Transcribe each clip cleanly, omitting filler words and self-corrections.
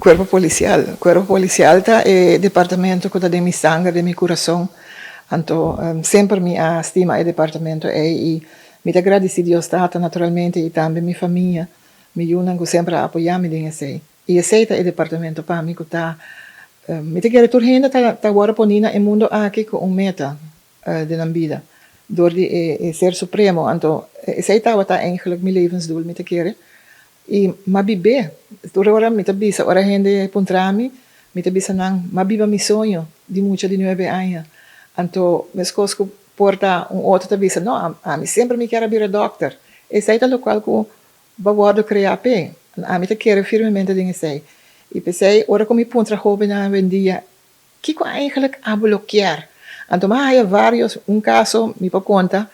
Cuerpo Policial. Cuerpo Policial ta e departamento cu ta den mi sanger, den mi curason. Anto semper mi a stima e departamento ey y mi ta gradici Dios Tata naturalmente y tambe mi famia, mi yunan cu semper a apoya mi den esey. Y esey ta e departamento pa mi cu ta, mi ta kere tur hende ta worde poni na e mundo aki cu un meta den nan bida door di e Ser Supremo. Anto esey tabata eigenlijk mi levensdoel, mi ta kere. I m'a bib'é. Tur ora mi ta bisa, ora hende puntra mi, mi ta bisa nan, m'a biba mi soño di mucha di nuebe aña. Anto meskos ku por ta un otro ta bisa, no, ami semper mi kier a bira dòkter. Esei ta lokual ku bo a wòrdu kreá p'e. Ami ta kere firmemente den esei. I p'esei ora ku mi puntra hóbennan awendia, Kiko eigenlijk abo lo kier? Anto m'a haya vários, un kaso mi por konta,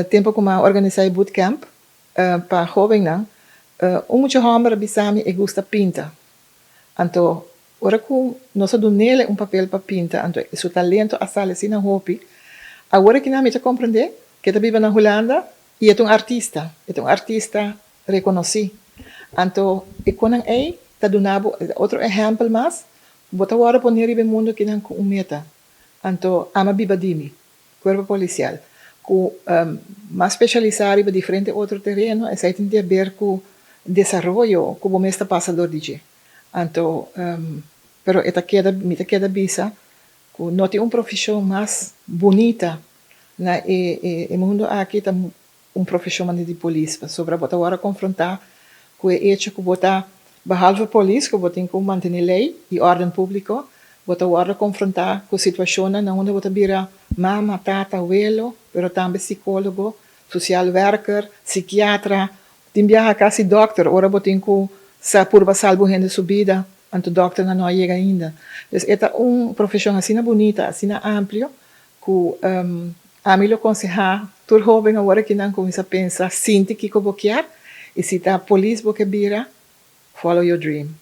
tempu ku m'a organisá e bootcamp, Pa hóbennan, un mucha hòmber a bisa mi e gusta pinta. Anto, ora ku nos a dun'el un papel pa pinta, anto su talento a sali asina hopi. Awor aki nan mi ta komprendé ku e ta biba na Hulanda i e ta un artista, e ta un artista rekonosí. Anto, e konan ei ta duna bo otro ehèmpel mas, bo ta wòrdu poné riba e mundu akinan ku un meta. Anto, ama biba di mi. Cuerpo Policial, cu mas specialisa riba diferente otro tereno, esey tin di haber cu desaroyo cu bo mes ta pasa dor di dje. Anto, pero e ta keda, mi ta keda bisa cu no tin un profesion mas bunita na e e mundo aki ta un profesion manera di polis, pasobra bo ta worde confronta cu e hecho cu bo ta, behalve polis cu bo tin cu mantene ley y orden publico, bo ta worde confronta cu situacionnan na unda bo ta bira mama, tata, welo, pero tambe psicologo, social werker, psikiatra, tin biaha casi dokter ora bo tin cu sa purba salba un hende su bida, anto dokternan no a yega ainda. Dus e ta un profesion asina bunita, asina amplio, Ku ami lo konsehá tur hóben awor aki nan kuminsá pensa, sinti kiko bo kier i si ta polis bo ke bira, follow your dream.